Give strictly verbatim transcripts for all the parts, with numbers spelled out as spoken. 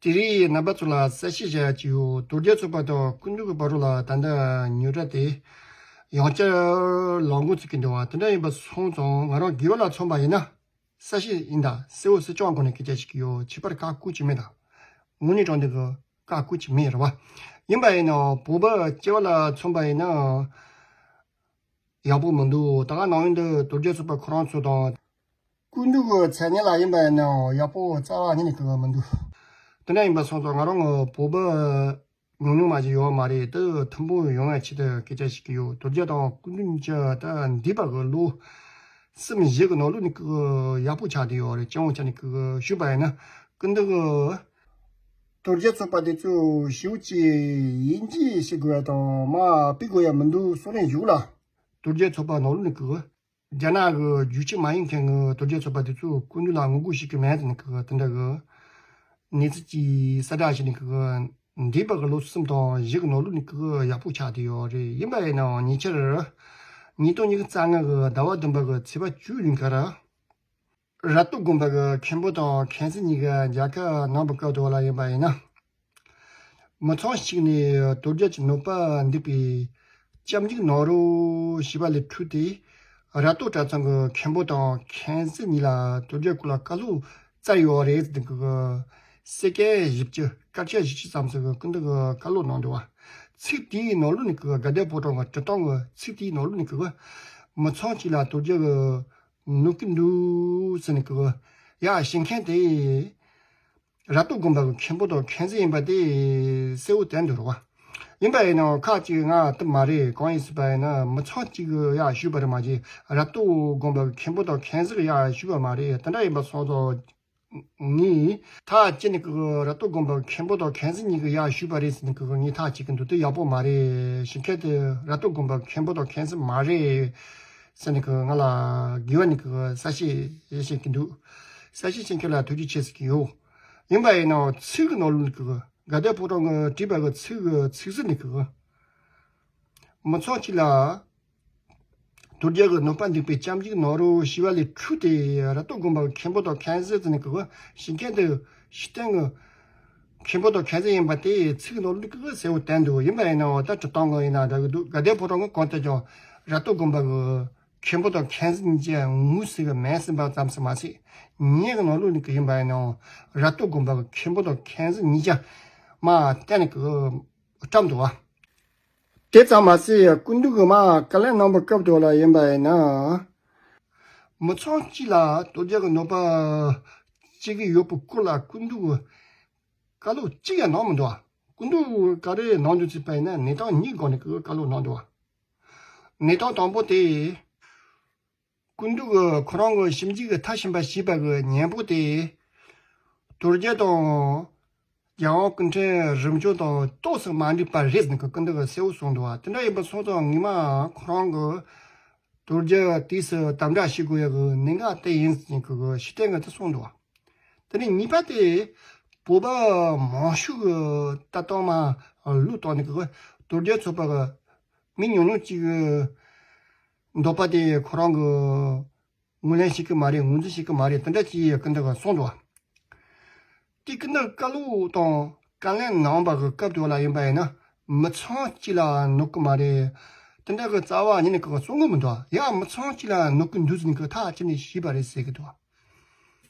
དེ་རིང་རྣམ་པ་ཚོ་ལ་གསལ་བཤད་བྱ་ཡ་ཅིག་ཡོད། དོལ་རྒྱལ་ཚོགས་པ་དང་སྐུ་མདུན་གྱི་བར་ལ་ད་ལྟ་ཉོ་གྲ་དེ་ཡང་བསྐྱར་ལངས་འགོ་ཚུགས་ཀྱི་འདུག་བ། དེ་འདྲ་ཡིན་པ་སོང་ཙང་ང་རང་དགེ་བ་ལ་མཚོན་པ་ཡིན་ན། གསལ་བཤད་ཡིན་ད། གསལ་བོ་གསལ་རྐྱང་སྒོ་ནས་སྐད་ཆ་བཤད་ཀྱི་ཡོད། ཁྱད་པར་བཀག་འགོག་ཅིག་མེད་ད། དངོས་གནས་དྲང་བདེན་གྱི་བཀག་འགོག་ཅིག་མེད་རེད་བ། ཡིན་པ་ཡིན་ནའང་བོད་པ་སྐྱེ་བ་ལ་མཚོན་པ་ཡིན་ན། ཡག་པོ་མི་འདུག། ད་ག་ནང་བཞིན་དུ་དོལ་རྒྱལ་ཚོགས་པ་ཁོ་རང་ཚོ་དང་། སྐུ་མདུན་གྱི་མཚན་སྙན་ལ་ཡིན་པ་ཡིན་ནའང་ཡག་པོ་རྩ་བ་ཉིད་ནས་གི་མི་འདུག། དེ་འདྲ་ཡིན་པ་སོང་ཙང་ང་རང་གི་བོད་པ་ཉུང་ཉུང་མ་ཞིག་ཡོད་མ་རེད། དེ་མཐུན་པོ་ཡོང་བའི་ཆེད་དུ་སྐད་ཆ་བཤད་ཀྱི་ཡོད། དོལ་རྒྱལ་དང་སྐུ་མདུན་གྱི་ད་འདས་པ་གི་ལོ་གསུམ་བཞི་གི་ནང་ལོགས་ནས་གི་ཡག་པོ་ཆགས་བསྡད་ཡོད་རེད། སྤྱི་ཡོངས་ཆ་ནས་གི་ཞུས་པ་ཡིན་ན། སྐུ་མདུན་གི་དོལ་རྒྱལ་ཚོགས་པ་དེ་ཚོ་ཞེ་པོ་ཅིག་ཡིད་ཆེས་བྱེད་དགོས་པ་དང་མར་ཕུད་དགོས་ཡ་མི་འདུག་བསམ་རན་བཞུགས་ལ། དོལ་རྒྱལ་ཚོགས་པ་ནང་ལོགས་ནས་གི། རྒྱ་ནག་གི་རྒྱུག་ཁྱི་མ་ཡིན་མཁན་གི་དོལ་རྒྱལ་ཚོགས་པ་དེ་ཚོ་སྐུ་མདུན་ལ་ངོ་རྒོལ་བྱེད་ཀྱི་མེད་ནི་གི་དེ་འདྲ་གི་གནས་ཚུལ་གྱི་གསལ་བསྒྲགས་བྱས་ནས་གི་འདས་པ་གི་ལོ་གསུམ་དང་བཞི་གི་ནང་ལོགས་ནས་གི་ཡག་པོ་ཆགས་བསྡད་ཡོད་རེད། ཡིན་པ་ཡིན་ནའང་ཉེ་ཆར་ཉིས་སྟོང་ཉི་ཤུ་རྩ་ལྔ་གི་ཟླ་བ་བདུན་པ་གི་ཚེས་པ་བཅུ་ཉིན་ཀར། ར་སྟོད་དགོན་པ་གི་མཁན་པོ་དང་མཁན་སྲིད་གཉིས་ཀ་མཇལ་ཁ་གནང་བའི་སྐབས་དེ་ལ་ཡིན་པ་ཡིན་ན། མི་ཚང་གཅིག་ནས་དོལ་རྒྱལ་གྱི་ནུས་པ་འདུས་པའི་སྐྱབས་འཇུག་གནང་རོགས་ཞེས་པ་ལས་འཕྲོས་ཏེ། ར་སྟོད་གྲྭ་ཚང་གི་མཁན་པོ་དང་མཁན་སྲིད་གཉིས་ལ་དོལ་རྒྱལ་སྐོར་ལ་བཀའ་སློབ་སྩལ་ཡོད་རེད་ཟེར་གི་གསལ་བཤད་བཞི་བཅུ་སྐར་ཆ་བཞི་བཅུ་ཙམ་ཞིག་གི་སྐུ་མདུན་གྱི་བཀའ་སློབ་གནང་འདུག་བ། ཚིག་དེའི་ནང་ལོགས་ནས་གི་དགའ་ལྡན་ཕོ་བྲང་གི་བྲིས་སྟངས་ཀྱི་ཚིག་དེའི་ནང་ལོགས་ནས་གི་མི་ཚང་གཅིག་ལ་དོལ་རྒྱལ་གྱི་ནུས་ཀྱི་འདུག་ཟེར་ནས་གི་ཡ་ཞུ་མཁན་དེ། ར་སྟོད་དགོན་པ་གི་མཁན་པོ་དང་མཁན་སྲིད་ཡིན་པ་དེ་གསལ་བོ་བསྟན་འདུག་རེད་བ། ཡིན་པ་ཡིན་ནའང་ཁག་ཅིག་ང་དེ་མ་རེད། གང་ཡིན་ཟེར་བ་ཡིན་ན་མི་ཚང་གཅིག་གི་ཡ་ཞུས་པ་རེད་མ་གཞི་ར་སྟོད་དགོན་པ་གི་མཁན་པོ་དང་མཁན་སྲིད་ཡ་ཞུས་པ་མ་རེད། དེ་འདྲ་ཡིན་པ་སོང་ཙང་ངས་ཐག་བཅད་ནས་གི་ར་སྟོད་དགོན་པ་གི་མཁན་པོ་དང་མཁན་སྲིད་གཉིས་ཀྱི་ཡ་ཞུས་པ་རེད་ཟེར་ནས་གི་ངས་ཐག་བཅད་ཀྱི་འདུག། དེ་ཡག་པོ་མ་རེད། ཞུ་མཁན་དེ་ར་སྟོད་དགོན་པ་གི་མཁན་པོ་དང་མཁན་སྲིད་མ་རེད་ཟེར་ནས་གི་ང་ལ་དགེ་བ་ནས་གི་གསལ་བཤད་བྱེད་ཀྱི་འདུག། གསལ་བཤད་བྱེད་མཁན་ལ་ཐུགས་རྗེ་ཆེ་ཟེར་གྱི་ཡོད། ཡིན་པ་ཡིན་ནའང་ཚིག་གི་ནང་ལོགས་ནས་གི་དགའ་ལྡན་ཕོ་བྲང་གི་བྲིས་པ་གི་ཚིག་གི་ཚིག་ཟིན་ནས་གི། མི་ཚང་གཅིག་ལ་དོལ་རྒྱལ་གྱི་ནུས་པ་འདུས་པའི་སྐྱབས་འཇུག་གནང་རོགས་ཞེས་པ་ལས་འཕྲོས་ཏེ་ར་སྟོད་དགོན་པ་གི་མཁན་པོ་དང་མཁན་སྲིད་ཟིན་ནས་གི་ཞུ་མཁན་དེ་ཞུ་སྟངས་གི་མཁན་པོ་དང་མཁན་སྲིད་ཡིན་པ་དེ་ཚིག་གི་ནང་ལོགས་ནས་གི་གསལ་བོ་བསྟན་འདུག། ཡིན་པ་ཡིན་ནའང་ད་བྲིས་སྟངས་གི་ཡིན་ན་འདྲ་གི་འདུག། དགའ་ལྡན་ཕོ་བྲང་གི་གང་ལྟར་ཀྱང་ར་སྟོད་དགོན་པ་གི་མཁན་པོ་དང་མཁན་སྲིད་གཉིས་ཀ་ངོས་ཟིན་གི་མེད་ཟིན་པ་ཙམ་ཞིག་མ་ཟད། ངའི་གི་ནང་ལོགས་ནས་གི་ཡིན་པ་ཡིན་ནའང་ར་སྟོད་དགོན་པ་གི་མཁན་པོ་དང་མཁན་སྲིད་གཉིས་ཀ་མར་བསྟན་ནས་གི་བཀྲམ་འདུག་བ། དེ་ཙམ་མ་ཟད་སྐུ་མདུན་གི་མར་བཀའ་ལན་གནང་བའི་སྐབས་དེ་ལ་ཡིན་པ་ཡིན་ན། མི་ཚང་གཅིག་ལ་དོལ་རྒྱལ་གི་ནུས་པ་སྐྱེ་གི་ཡོད་པའི་སྐོར་ལ་སྐུ་མདུན་གི་བཀའ་སློབ་གཅིག་ཡང་གནང་མི་འདུག་བ། སྐུ་མདུན་གི་ག་རེ་གནང་འདུག་ཟེར་བ་ཡིན་ན་གནས་སྟངས་གཉིས་སྒང་ནས་གི་བཀའ་སློབ་གནང་འདུག་བ། གནས་སྟངས་དང་པོ་དེ། སྐུ་མདུན་གྱིས་ཁོ་རང་གི་ཞིབ་འཇུག་གི་མཐའ་ཕྱིན་པ་ཞེས་པ་གི་སྙན་པོ་དེ། དོལ་རྒྱལ་དང་། རྒྱལ་དབང་སྐུ་ཕྲེང་རིམ་བྱོན་དང་ཏོག་ཙམ་མ་འགྲིག་པ་རེད་ཟེར་ནས་སྐུ་མདུན་གྱིས་གསལ་བོ་གསུངས་འདུག་བ། དེ་འདྲ་ཡིན་པ་སོང་ཙང་ངོ་མ་ཁོ་རང་གིས་དོལ་རྒྱལ་དུས་སུ་དམ་དྲག་བྱེད་དགོས་ཡག་གི་གནད་འགག་དེ་ཡིན་ཟེར་ནས་ཁོ་གིས་ཞུ་སྟངས་གི་དེ་གསུངས་འདུག་བ། དེ་ནས་གཉིས་པ་དེ། བོད་པ་མང་ཤོས་ཀྱི་ལྟ་སྟངས་མར་བློས་བཏང་ནས་ཁོ་གིས་དོལ་རྒྱལ་ཚོགས་པ་གི་མི་ཉུང་ཉུང་ཅིག་གི་འདོད་པ་དེ་ཁོ་རང་གིས་ངོས་ལེན་བྱེད་ཀྱི་མ་རེད། ངོས་འཛིན་བྱེད་ཀྱི་མ་རེད། དེ་འདྲ་ཅིག་སྐུ་མདུན་གྱིས་གསུངས་འདུག། དེ་སྐུ་མདུན་བཀའ་སློབ་དང་བཀའ་ལན་གནང་བ་གི་སྐབས་དེ་ལ་ཡིན་པ་ཡིན་ན་མི་ཚང་གཅིག་ལ་གནོད་ཀྱི་མ་རེད། དེ་འདྲ་གི་རྩ་བ་ཉིད་ནས་གསུང་གི་མི་འདུག། ཡང་མི་ཚང་གཅིག་ལ་གནོད་ཀྱི་འདུག་ཟེར་ནས་ཐག་བཅད་ནས་ཞུས་པ་རེད་ཟེར་གི་འདུག།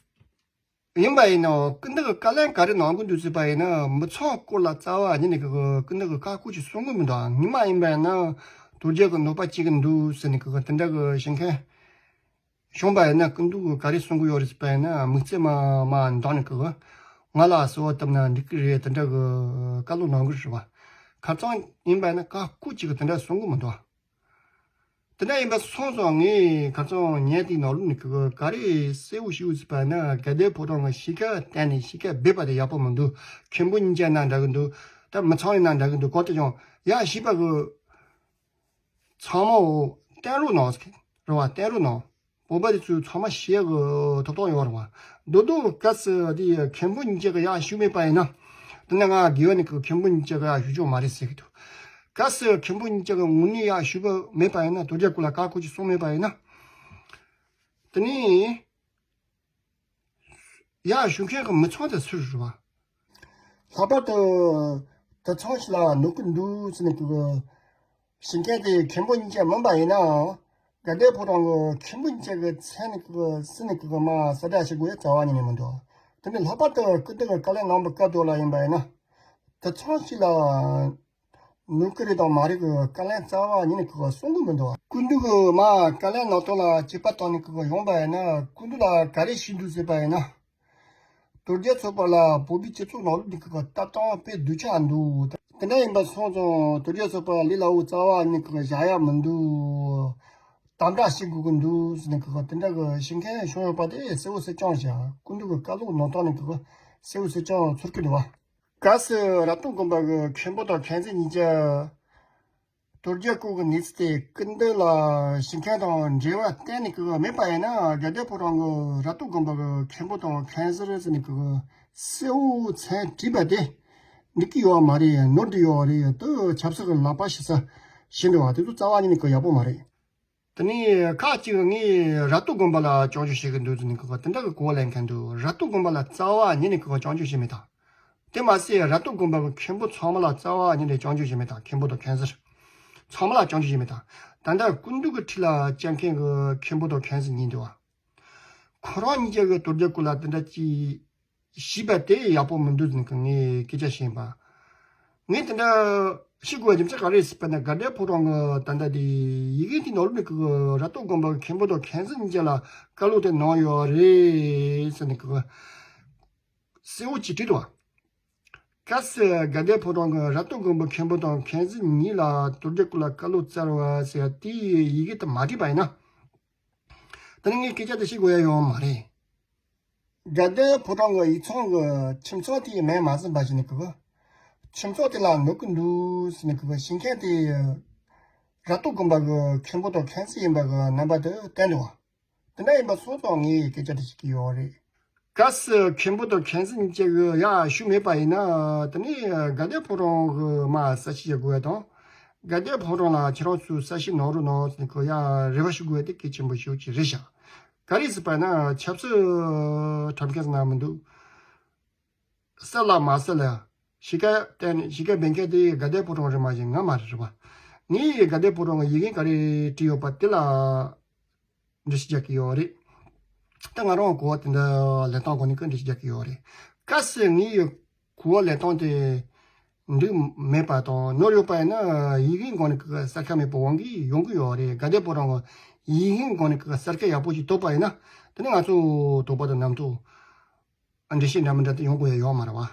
ཡིན་པ་ཡིན་ནའང་སྐུ་མདུན་གྱིས་བཀའ་ལན་ག་རེ་གནང་གི་འདུག་ཟེར་བ་ཡིན་ན་མི་ཚང་སྐོར་ལ་རྩ་བ་ཉིད་ནས་གི་སྐུ་མདུན་གྱིས་བཀའ་བཀོད་ཅིག་གསུང་གི་མི་འདུག། ངོ་མ་ཡིན་པ་ཡིན་ན་དོལ་རྒྱལ་གྱི་གནོད་པ་བྱེད་ཀྱི་འདུག་ཟེར་ནས་གི་དེ་འདྲ་གི་བཤད་མཁན་བྱུང་བ་ཡིན་ན་སྐུ་མདུན་གྱིས་ག་རེ་གསུང་གི་ཡོད་རེད་ཟེར་བ་ཡིན་ན་དམིགས་བསལ་མ་མ་འདང་ནས་གི་ང་ལ་གསོལ་བ་བཏབ་ན་འགྲིག་གི་རེད། དེ་འདྲ་གི་བཀའ་སློབ་གནང་གི་རེད་བ། ཁ་རྩང་ཡིན་པ་ཡིན་ན་བཀའ་བཀོད་ཅིག་གི་དེ་འདྲ་གསུང་གི་མི་འདུག། དེ་འདྲ་ཡིན་པ་སོང་ཙང་ངས་ཁ་རྩང་ཉན་དེའི་ནང་ལོགས་ནས་གི་ག་རེ་གསལ་བོ་ཞུ་ཟེར་བ་ན་དགའ་ལྡན་ཕོ་བྲང་གི་གཤིས་ཀ་བསྟན་ནས་གཤིས་ཀ་སྦས་པ་དེ་ཡག་པོ་མི་འདུག། མཁན་པོ་གཉིས་ཀ་ན་འདྲ་གི་འདུག། ད་མི་ཚང་ཡིན་ན་འདྲ་གི་འདུག། གོ་དེ་ཀྱང་ཡ་ཞེས་པ་གི་ཚང་མ་འོ་བསྟན་རོགས་གནང་ཟེར་རེད་བ། བསྟན་རོགས་གནང་། བོད་པ་དེ་ཚོས་ཚང་མ་ཤེས་གི་ཐོབ་ཐང་ཡོད་རེད་བ། མདོར་བསྡུས་སྐབས་སུ་དེ་མཁན་པོ་གཉིས་ཀ་གི་ཡ་ཞུ་མེད་པ་ཡིན་ན། དེ་ནས་ང་དགེ་བ་ནི་གི་མཁན་པོ་གཉིས་ཀ་གི་ཡ་ཞུ་ཆོག་མ་རེད་ཟེར་གི་འདུག། གལ་སྲིད་མཁན་པོ་གཉིས་ཀ་གི་ངོས་ནས་ཡ་ཞུས་པ་མེད་པ་ཡིན་ན། དོལ་རྒྱལ་སྐོར་ལ་བཀའ་བཀོད་ཅིག་གསུངས་མེད་པ་ཡིན་ན། དེ་ནས་ཡ་ཞུ་མཁན་གི་མི་ཚང་དེ་སུ་རེད་བ། ལྷག་པར་དུ་དུད་ཚང་ཞིག་ལ་ནོར་གི་འདུག་ཟེར་ནས་ཀྱི་གི་ཞིང་ཁན་དེ་མཁན་པོ་གཉིས་ཆ་མིན་པ་ཡིན་ན། དགའ་ལྡན་ཕོ་བྲང་གི་མཁན་པོ་གཉིས་ཆ་གི་མཚན་ནས་ཀྱི་གི་ཟེར་ནས་ཀྱི་གི་མ་གསལ་བསྒྲགས་བྱེད་དགོས་རྩ་བ་ཉིད་ནས་མི་འདུག་དེ་ནས་ལྷག་པར་དུ་སྐུ་མདུན་གྱི་བཀའ་ལན་གནང་བའི་སྐབས་དེ་ལ་ཡིན་པ་ཡིན་ན། དུད་ཚང་ཞིག་ལ་ནོར་གི་རེད་དང་མ་རེད་ཀྱི་བཀའ་ལན་རྩ་བ་ཉིད་ནས་ཀྱི་གི་གསུང་གི་མི་འདུག་སྐུ་མདུན་གྱི་མ་བཀའ་ལན་གནང་སྟངས་ལ་དཔྱད་པ་བཏང་ནས་ཀྱི་གི་ཡོང་པ་ཡིན་ན། སྐུ་མདུན་ལ་ག་རེ་ཞུས་འདུག་ཟེར་པ་ཡིན་ན། དོལ་རྒྱལ་ཚོགས་པ་ལ་བོད་པའི་སྤྱི་ཚོགས་ནང་ལོགས་ནས་ཀྱི་ལྟ་སྟངས་དཔེ་སྡུག་ཆགས་འདུག་དེ་འདྲ་ཡིན་པ་སོང་ཙང་དོལ་རྒྱལ་ཚོགས་པ་ལས་སླ་བོ་རྩ་བ་ནས་ཀྱི་བཞག་ཡ་མི་འདུག་དམ་དྲག་བྱེད་དགོས་ཀྱི་འདུག་ཟེར་ནས་ཀྱི་དེ་འདྲ་གི་ཞུ་མཁན་བྱུང་ཡོད་པ་དེ་གསལ་བོ་གསལ་རྐྱང་བྱས། སྐུ་མདུན་གྱི་བཀའ་སློབ་གནང་སྟངས་ནས་ཀྱི་གསལ་བོ་གསལ་རྐྱང་ཚོར་གྱི་འདུག་བ། གལ་སྲིད་རབ་ཏུ་དགོན་པ་གི་མཁན་པོ་དང་མཁན་ཟུར་གཉིས་ཀྱིས། དོལ་རྒྱལ་སྐོར་གྱི་གནས་ཚུལ་དེ་སྐུ་མདུན་ལ་ཞུ་མཁན་དང་འབྲེལ་བ་གཏན་ནས་ཀྱི་མེད་པ་ཡིན་ན། དགའ་ལྡན་ཕོ་བྲང་གི་མཁན་པོ་དང་མཁན་ཟུར་ཟེར་ནས་ཀྱི་གསལ་བོ་མཚན་བྲིས་པ་དེ་འགྲིག་གི་ཡོད་མ་རེད། ནོར་འདི་ཡོད་རེད། དུ་ཆབ་སྲིད་ཀྱི་ལག་པ་ཞིག་ས་ཞིག་འདྲ་བ་དེ་ཚོ་རྩ་བ་ཉིད་ནས་ཀྱི་ཡག་པོ་མ་རེད། དེ་ནས་ཁག་ཅིག་ངས་རབ་ཏུ་དགོན་པ་ལ་སྐྱོན་བརྗོད་བྱེད་ཀྱི་འདུག་ཟེར་ནས་ཀྱི་དེ་འདྲ་གི་གོ་བ་ལེན་མཁན་འདུག་རབ་ཏུ་དགོན་པ་ལ་རྩ་བ་ཉིད་ནས་ཀྱི་སྐྱོན་བརྗོད་བྱས་མེད་ད། དེ་མ་ཟད་རབ་ཏུ་དགོན་པ་གི་མཁན་པོ་ཚང་མ་ལ་རྩ་བ་ཉིད་ནས་སྐྱོན་བརྗོད་བྱས་མེད་དང་། མཁན་པོ་དང་མཁན་ཟུར་ཚང་མ་ལ་སྐྱོན་བརྗོད་བྱས་མེད་དང་། ད་ལྟ་སྐུ་མདུན་གྱི་ཁྲི་ལ་བཅར་མཁན་གྱི་མཁན་པོ་དང་མཁན་ཟུར་གཉིས་འདུག་བ། ཁོ་རང་གཉིས་ཀྱི་དོལ་རྒྱལ་སྐོར་ལ་དེ་འདྲ་ཅིག་ཞུས་པ་དེ་ཡག་པོ་མི་འདུག་ཟེར་ནས་ངས་སྐད་ཆ་བཤད་པ། ངས་དེ་འདྲ་ཞུ་དགོས་པའི་རྒྱུ་མཚན་ག་རེ་ཟེར་བ་ན། དགའ་ལྡན་ཕོ་བྲང་གི་ད་ལྟ་དེ་ཡི་གེ་དེ་ནང་ལོགས་ནས་ཀྱི་རབ་ཏུ་དགོན་པ་གི་མཁན་པོ་དང་མཁན་ཟུར་གཉིས་ཀ་ལ་བཀའ་སློབ་དེ་གནང་ཡོད་རེད་ཟེར་ནས་ཀྱི་གསལ་བོ་ཅིག་བྲིས་འདུག་བ། གལ་སྲིད་དགའ་ལྡན་ཕོ་བྲང་གི་རབ་ཏུ་དགོན་པའི་མཁན་པོ་དང་མཁན་ཟུར་གཉིས་ལ་དོལ་རྒྱལ་སྐོར་ལ་བཀའ་སློབ་སྩལ་བ་ཟེར་དེའི་ཡི་གེ་དེ་མ་བྲིས་པ་ཡིན་ན། དེ་ནི་ངས་སྐད་ཆ་དེ་བཤད་དགོས་ཡ་ཡོད་མ་རེད། དགའ་ལྡན་ཕོ་བྲང་གི་ཡིག་ཚང་གི་ཁྱིམ་ཚང་དེའི་མིང་མ་ཟིན་པ་ཞིག་ནི་ཀྱི་ཁྱིམ་ཚང་དེ་ལ་ནོར་གྱི་འདུག་ཟེར་ནས་ཀྱི་ཞུ་མཁན་དེ་རབ་ཏུ་དགོན་པ་གི་མཁན་པོ་དང་མཁན་ཟུར་ཡིན་པ་གི་རྣམ་པ་དེ་བསྟན་འདུག་བ། དེ་འདྲ་ཡིན་པ་སོང་ཙང་ངས་སྐད་ཆ་དེ་བཤད་ཀྱི་ཡོད་རེད། གལ་སྲིད་མཁན་པོ་དང་མཁན་ཟུར་གཉིས་ཀྱི་ཡ་ཞུ་མེད་པ་ཡིན་ན། དེ་ནས་དགའ་ལྡན་ཕོ་བྲང་གི་མ་གསལ་བཤད་བྱེད་དགོས་ཡ་དང་། དགའ་ལྡན་ཕོ་བྲང་ལ་ཁྱེད་རང་ཚོས་གསལ་བཤད་གནང་རོགས་གནང་ཟེར་ནས་ཀྱི་ཡ་རེ་བ་ཞུ་དགོས་ཡ་དེ་གལ་ཆེན་པོ་ཞིག་ཅིག་རེད་ཤག་ག་རེ་ཟེར་བ་ན་ཆབ་སྲིད་འཁྲབ་མཁན་ཟེར་ན་མི་འདུག་གསལ་ལ་མ་གསལ་ལ་གཞིས་ཀ་བསྟན་གཞིས་ཀ་འབེན་མཁན་དེ་དགའ་ལྡན་ཕོ་བྲང་རེད་མ་གཞི་ང་མ་རེད། རེད་པ། ངས་དགའ་ལྡན་ཕོ་བྲང་གི་ཡི་གེ་ག་རེ་བྲིས་ཡོད་པ་དེ་ལ་འགྲེལ་བཤད་རྒྱག་གི་ཡོད་རེད། ད་ང་རང་གོ་བ་དེ་འདྲ་ལེན་སྟངས་སྒོ་ནས་ཀྱི་འགྲེལ་བཤད་རྒྱག་གི་ཡོད་རེད། གལ་སྲིད་ངས་གོ་བ་ལེན་སྟངས་དེ་འགྲིག་མེད་པ་དང་ནོར་ཡོད་པ་ཡིན་ན། ཡི་གེ་སྒོ་ནས་ཀྱི་གསལ་ཁ་མེད་པའི་དབང་གིས་ཡོང་གི་ཡོད་རེད། དགའ་ལྡན་ཕོ་བྲང་གི་ཡི་གེ་སྒོ་ནས་ཀྱི་གསལ་ཁ་ཡག་པོ་ཞིག་ཐོབ་པ་ཡིན་ན། དེ་ནི་ང་ཚོ་དོགས་པ་དང་རྣམ་རྟོག་འགྲེལ་བཤད་འདྲ་མི་འདྲ་དེ་ཡོང་དགོས་ཡ་ཡོད་མ་རེད་བ།